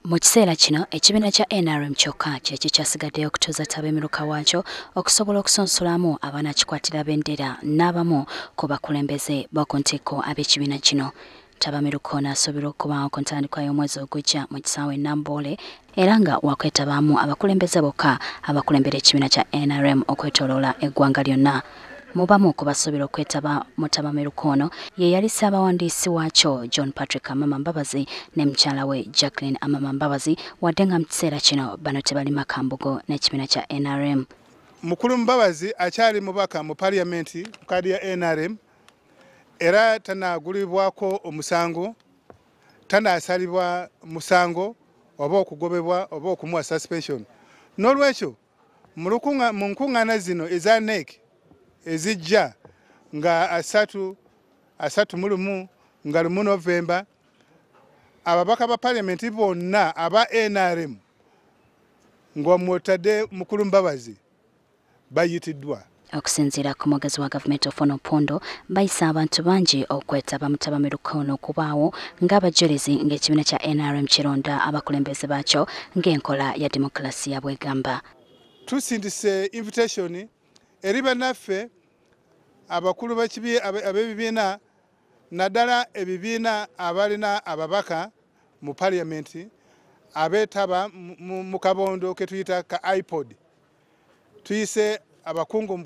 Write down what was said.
Mu kiseera kino ekibiina kya NRM kyokka kye kikyasigaddeyo okutuuza ttabamiruka waakyo okusobola okusunsulamu abanaakikwatira bendera n'abamu ku bakulembeze b'oku ntikko ab'ekibiina kino. Ttabamiruka ono asuubirwa okubaawo ku ntandikwa y'omwezi ogujja mu kisaawe e Namboole era nga wakwetabaamu abakulembeze bokka abakulembera ekibiina kya NRM okwetooloola eggwanga lyonna. Mu bamu ku basuubirwa okwetaba mu ttabamiruka ono ye yali ssaabawandiisi waakyo John Patrick Amama Mbabazi ne mukyala we Jacqueline Amama Mbabazi, wadde nga mu kiseera kino bano tebalima kambugo n'ekibiina kya NRM. Mukulu Mbabazi akyali mubaka mu parliament ku kaadi ya NRM era tanaagulibwako omusango, tanaasalibwa musango oba okugobebwa oba okumuwa suspension. N'olwekyo mu nkuŋŋaana zino eza NEC ezijja nga 31 nga 1 Novemba, ababaka ba parliament bonna aba NRM ng'omwotadde Mukulu Mbabazi bayitiddwa. Okusinziira ku mwogezi wa gavumenti Ofono Opondo, bayise abantu bangi okwetaba mu ttabamiruka ono okubaawo ng'abajulizi ng'ekibiina kya NRM kironda abakulembeze baakyo ng'enkola ya demokulasiya bw'egamba. Tusindise invitation eri bannaffe abakulu ab'ebibiina, naddala ebibiina abalina ababaka mu parliament abeetaba mu kabondo ke tuyita ka iPod. Tuyise abakungu